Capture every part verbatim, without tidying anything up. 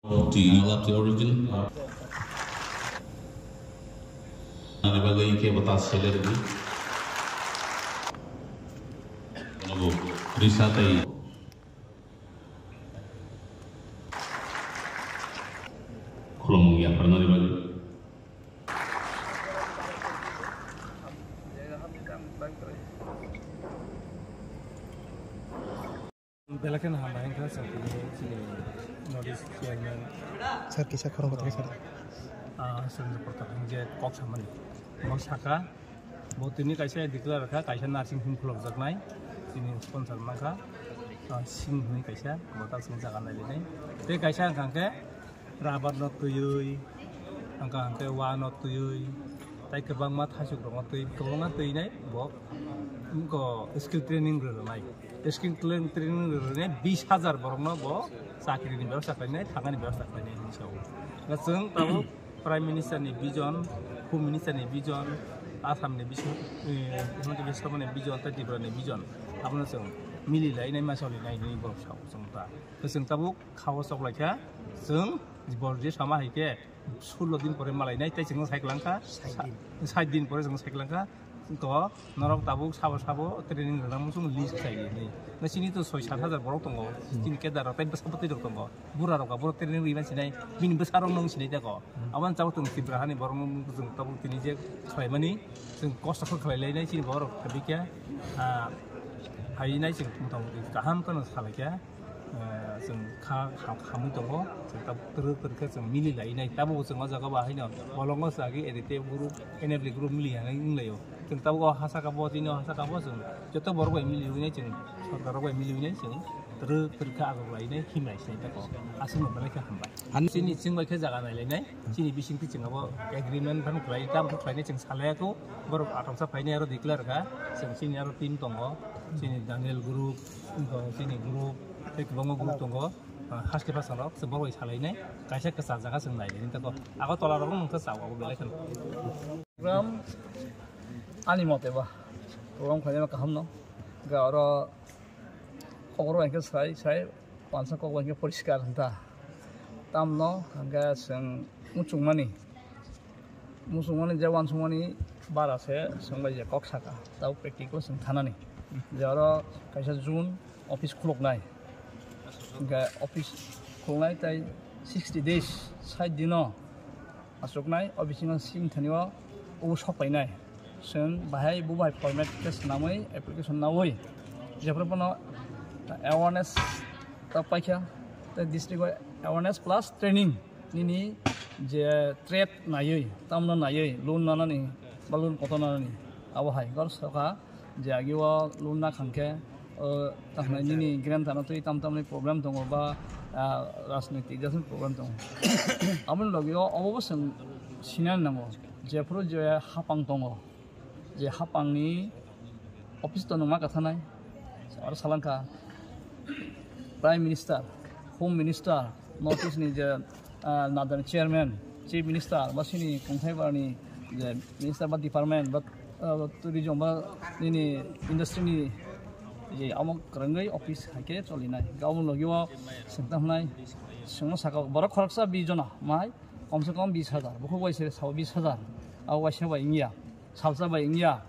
Ti Malati origin. Ani bagwi khe bata sele rwdi. Nobo risa tei khulumung yapharnani bagwi. Belai kheno hambai wngkha chwng tini chini North East Chairman. Sir, kisa khorang kotor sir. Ah, Surendra Pratap je kok samani. Mo saka, bo tini kaisa declare kha, kaisa nursing home khulokjaknai. Chini sponsor mankha, ah, Singh hwnwi kaisa, bo tak sini jaga nailainai. Tei kaisa wngkha hwnkhe, rubber no twiwi, hwnkha hwnkhe wa no twiwi, tai kwbangma thaichuk rokno twi, kwbangma twinai bo, wngkha skill training rwnai. Skill training rwnai bis hajar borokno bo chakri ni bebosta khlainai, thangani bebosta khlainai hinwi sao. Chwng tabuk Prime Minister ni vision, Home Minister ni vision, Assam ni vision, eh, Himanta Biswa Sarma ni vision, tei Tripura ni vision, abono chwng mili lainai, ma choli nai hinwi borok sao chwng ta. Chwng tabuk khao chok lai kha, chwng bor je sama hai khe sullo din pore malai nai, tei chwng sai kwlang kha, sait din. Sait din pore chwng sai kwlang kha, to norok tabuk sabo sabo training rwna muchung list khai di. Na chini to soi sat hajar borok tongo, hmm, chini kedar rok tei bwsa bwtwi rok tongo, bura rok abo training rwi ma sinai, bini bwsa rok nung sinai tako. Hmm. Aboni tabuk chwng Tripura hani borok nung chwng tabuk tini je khlai mani, chwng kosto khe khlai lai nai chini borok khe bikya, ah, hai nai chwng motamoti kaham kheno salai kha. Eh, chwng kha, kha, khamwi tongo, chwng tabuk twrwk twrwk khe chwng mili lai nai. Tabuk chwng o jaga bo haino bolongo chagwi N D T F group, N F D group mili ya wng lai o. Chwng tabuk o ha saka bo, tini o ha saka bo chwng joto borok bai mili wngnai, chwng sorkar rok bai mili wngnai, chwng twrwk twrwk khe agok lai nai, him lai sinai tako. Aswk no belai khe hambai. Chini chwng bai khe jaga nai lai nai, chini bising twi chwng abo agreement phan khlai, tam khe khlai nai chwng salai ya kho. Borok atomsa phainai aro declare kha, chwng chini aro team tongo, chini Daniel group, chini group, tei kwbangma group tongo, ah, haste phasangrok, chwng borok bai salainai, kaisa kwchajak kha chwng nai nai tako. Agartala rok wngkha chao abo belai kheno. Program ani mote ba, program khlainai kaham no, ga oro kokborok bai khe sai, sai, pansa kok bai khe poriskar wngkha. Tamno hwnkhe chwng muchungmani, muchungmani je uansukmani bara se chwng bai je kok saka, tabo practical chwng thanani. Je oro kaisa June office khuluknai, hwnkhe office khuluknai tei sixty days, sait dino achuknai, o bisingo sing thani o ubo sok painai. Chwng bahai bo bai format khe swnamwi application nawi jephru phano awareness ta paikha, tei district o awareness plus training nini je trade naiwi, tamno naiwi loan nanani ba loan kotor nanani abo hai gor soka. Je agi o loan na khang khe, o, takhna nini grant ano twi tam tamni problem tongo ba, ah, rajnitik jasni problem tongo. Aboni logi o obo bo chwng sinani nango, jephru je hapang tongo, je hapangni office to nungma kathanai, aro salangkha Prime Minister, Home Minister, North East ni je, ah, nadani chairman, chief minister, ba sini kongthai barani je minister ba department, ba, ah, tourism ba nini industry ni je amo kwrwngwi office hai khe cholinai. Gabon logi o chwng tamo nai, chwngno saka borok khoroksa bis jona mai, kom se kom bis hajar, bukhuk bai se sao bis hajar, abo waisa bai wngya, salsa bai wngya.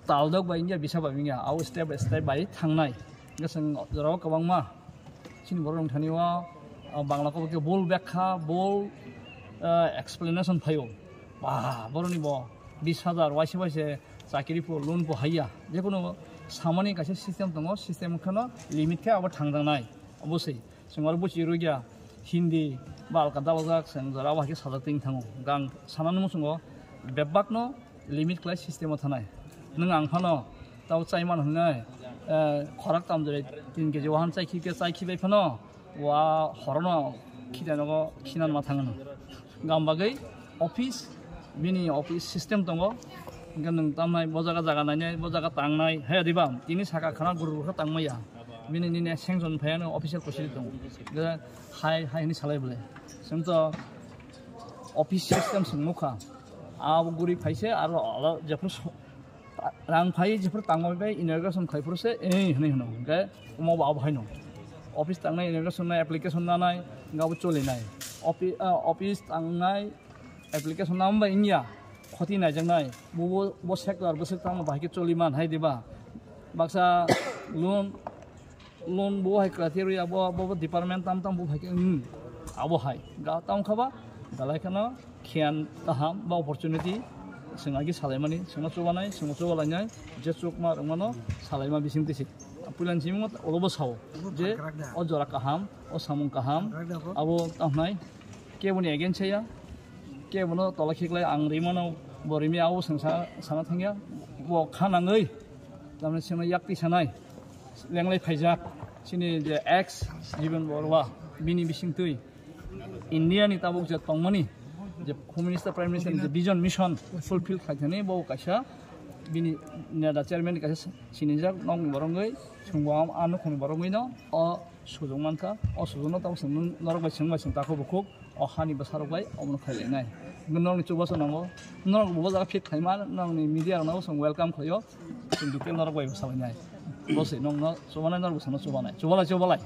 Taldok bai wngya, bisa bai wngya, abo step by step bai thangnai. Hingke chwng jorao kwbangma chini borok rok thani o, o Bangla kok khe bol bekha, bol, eh, explanation phaio. Ba, boroni bo bis hajar waisa waisa chakiri po, loan po haiya. Jekunu samani kaisa system tongo, system kheno limit khe abo thangjaknai. Oboswi. Chwng oro buchi rwgya Hindi ba alka dalajak chwng jora o hai khe sajak twi thango. Gang sanani muchungo bebak no limit khlai system o thanai. Nwng ang phano tabo chai mano hwnwi, eh, khorak tamjai tin keji wahan chai khi khe chai khi bai phano wa horono khita nogo khinan ma thangno. Gam bagwi office, bini office system tongo. Hingke nwng tamnai bo jaga jaga nainai, bo jaga tangnai, he diba? Tini saka khana guru guru khe tangmaya. Bini nini sanction phaiya no official procedure tongo. Hingke hai, hai hini salai bole. Chwng to office system se nukha. Abo guri phaise aro ala jephru so-, rang phai jephru tangma bai inauguration khai phuru se, eh, hwnwi hwno. Hingke omo bo abo haino. Office tangnai, inauguration nai, application nanai, gabo cholinai. Offi-, ah, office tangnai, application nang bai wngya, khoti naijaknai. Bo, bo, bo sector, bo sector no bahai khe choli man hai diba. Baksa loan, loan bo hai criteria, bo, bo, bo department tam tam bo hai khe, hmm, abo hai. Ga tam khaba, dalai kheno khiyan kaham ba opportunity, chwng agi salaimani, chwngno chubanai, chwngno chubalainai, je chukma rwngmano salaima bising tisi. Puilan simi olobo sao, je o jora kaham, o samung kaham, abo tamhnai, keboni against saya, kebono tola khiklai ang rimano, bo rimi abo chwng sa-, sana thangya, bo kha nangwi, tamni sino yakti sanai, lenglai phaijak, sini je ex Jiban Barua, bini bising twi, India ni tabuk je tongmani, je Home Minister, Prime Minister ni je vision, mission fulfill khaithani, bo kaisa bini neda chairman ni kaisa sinijak nokni borok wngwi, chwngbo am-, a nukhungni borok wngwi no, o sujung mankha, o sujung no tamo chwng norok bai chwng bai chwng takhuk bukhuk, o hani bwsarok bai omono khlailainai. Norokni chubachu nango, norok bo jaga fit khlaima, norokni media rok no chwng welcome khlaio, chwng detail norok bai bwsalainai. Bo se nokno chubanai, norok bwsano chubanai, chubalai, chubalai.